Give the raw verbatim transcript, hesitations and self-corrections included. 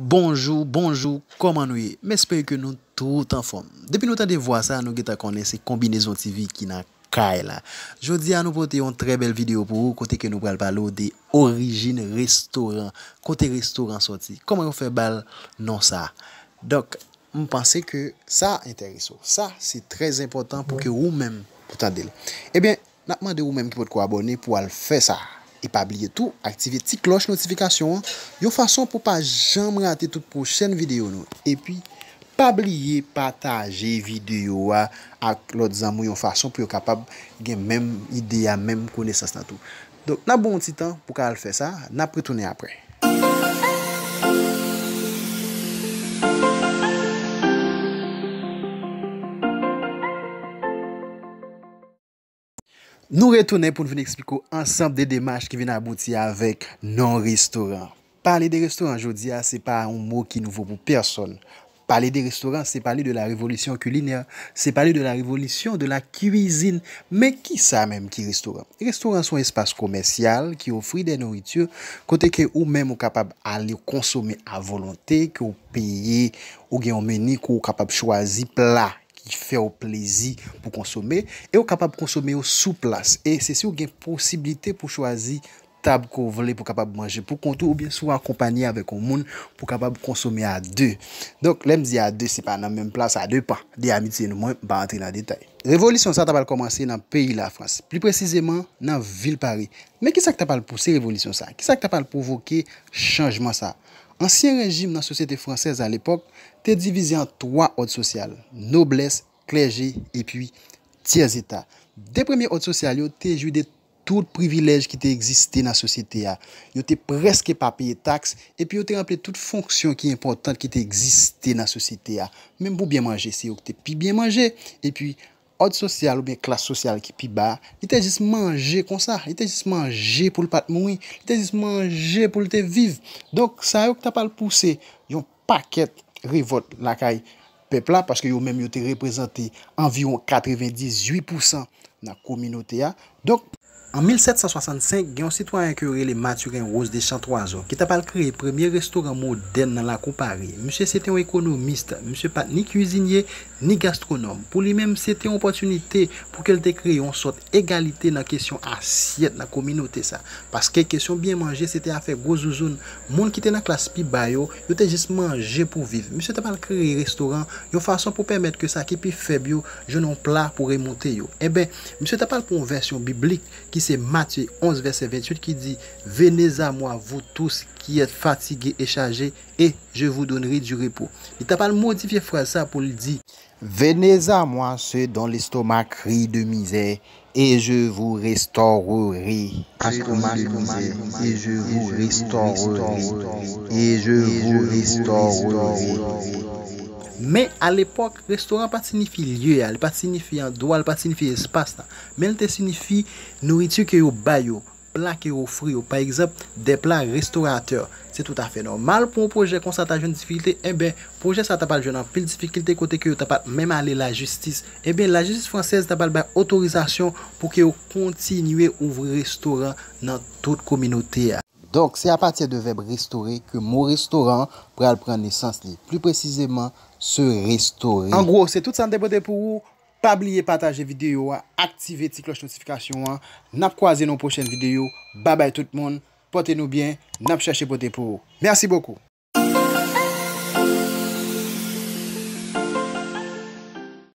Bonjou, bonjou, kòman nou ye? M espere ke nou tout anfòm. Depi nou tande vwa sa, nou gentan konnen se Konbinezon T V ki nan kay la. Jodi a, nou pote yon trè bèl videyo pou ou, kote ke nou pral pale w de orijin restoran, kote restoran sòti, kòman yo fè ba l non sa. Donk, m panse ke sa enterese w. Sa, se trè enpòtan pou ke ou menm pou tande l. Ebyen, n ap mande ou menm ki potko abòne pou w al fè sa. E pa bliye tou, aktive ti klòch notifikasyon an, yon fason pou w pa janm rate tout pwochèn videyo nou. Epi, pa bliye pataje videyo a ak lòt zanmi w yon fason pou yo kapab gen menm ide a, menm konesans lan tou. Donk, n ap ba w yon ti tan pou w ka al fè sa, n ap retounen apre. Nou retounen pou n vin eksplike w ansanm de demach ki vin abouti avèk non restoran. Pale de restoran jodi a, se pa yon mo ki nouvo pou pèsonn. Pale de restoran, se pale de la révolution culinaire, se pale de la révolution de la cuisine. Men kisa menm ki restoran? Restoran se yon espas komèsyal ki ofri de nouriti kote ke ou menm ou kapab ale konsome a volonte, ke w peye, ou gen yon meni ke w kapab chwazi pla ki fè w plezi pou konsome, e w kapab konsome yo sou plas. E se si w gen posiblite pou chwazi tab ke w vle pou w kapab manje pou kont ou, oubyen si w akonpanye avèk yon moun pou w kapab konsome a de. Donk, lè m di a de, se pa nan menm plas, sa depann de amitye nou, mwen, m pa antre nan detay. Revolisyon sa ta pral kòmanse nan peyi Lafrans, pli presizeman nan vil Pari. Men kisa k ta pral pouse revolisyon sa? Kisa k ta pral pwovoke chanjman sa? Ansyen rejim nan sosyete fransèz alepòk te divize an twa òd sosyal, noblès, klèje, epi tyèzeta. De premye òd sosyal yo te jwi de tout privilèj ki te egziste nan sosyete a. Yo te prèske pa peye taks, epi yo te ranpli tout fonksyon ki enpòtan ki te egziste nan sosyete a. Menm pou byen manje, se yo ki te pi byen manje, epi òd sosyal oubyen klas sosyal ki pi ba, li te jis manje konsa, li te jis manje pou l pa t mouri, li te jis manje pou l te viv. Donk, sa yo ki ta pral pouse yon pakèt revòlt lakay pèp la, paske yo menm yo te reprezante anviwon katrevendizuit pousan nan kominote a. Donk, an mil sèt san swasannsenk, gen yon sitwayen ke yo rele Mathurin Rose de Chantoiseau, ki ta pral kreye premye restoran modèn nan lakou Pari. Misye se te yon ekonomis, misye pa t ni kwizinye, ni gastwonòm. Pou li menm, se te yon opòtinite pou ke l te kreye yon sòt egalite nan kesyon asyèt nan kominote sa. Paske kesyon byen manje, se te afè gwo zouzoun. Moun ki te nan klas pi ba yo, yo te jis manje pou viv. Misye ta pral kreye restoran yon fason pou pèmèt ke sa ki pi fèb yo jwenn yon pla pou remonte yo. Enben, misye ta pral pran yon vèsyon biblik ki se Matye onz vèsè venntuit ki di, Venez à moi, vous tous qui êtes fatigués et chargés, et je vous donnerai du repos. Li ta pral modifye fraz sa pou l di, Venez à moi ceux dont l'estomac crie de misère, et je vous restaurerai. L'estomac de misère, et je vous restaurerai. Et je vous restaurerai. Men alepòk, restoran pa t siyifi lye a, li pa t siyifi andwa, li pa t siyifi espas la. Men l te siyifi nouriti ke yo ba yo, pla ke yo ofri yo. Pa egzanp, des plats restaurateurs. Se toutafè nòmal pou yon pwojè konsa ta jwenn difikilte. Enben, pwojè sa ta pral jwenn anpil difikilte kote ke yo ta pa t menm ale lajistis. Enben, lajistis fransèz ta pral bay otorizasyon pou ke yo kontinye ouvri restoran nan tout kominote a. Donk, se apati de vèb restore ke mo restoran pral pran nesans li. Pli presizeman, se restore. An gwo, se tout sa n te pote pou ou. Pa bliye pataje videyo a, aktive ti klòch notifikasyon an. N ap kwaze nan yon pwochèn videyo. Babay tout moun, pote nou byen, n ap chèche pote pou ou. Mèsi bokou.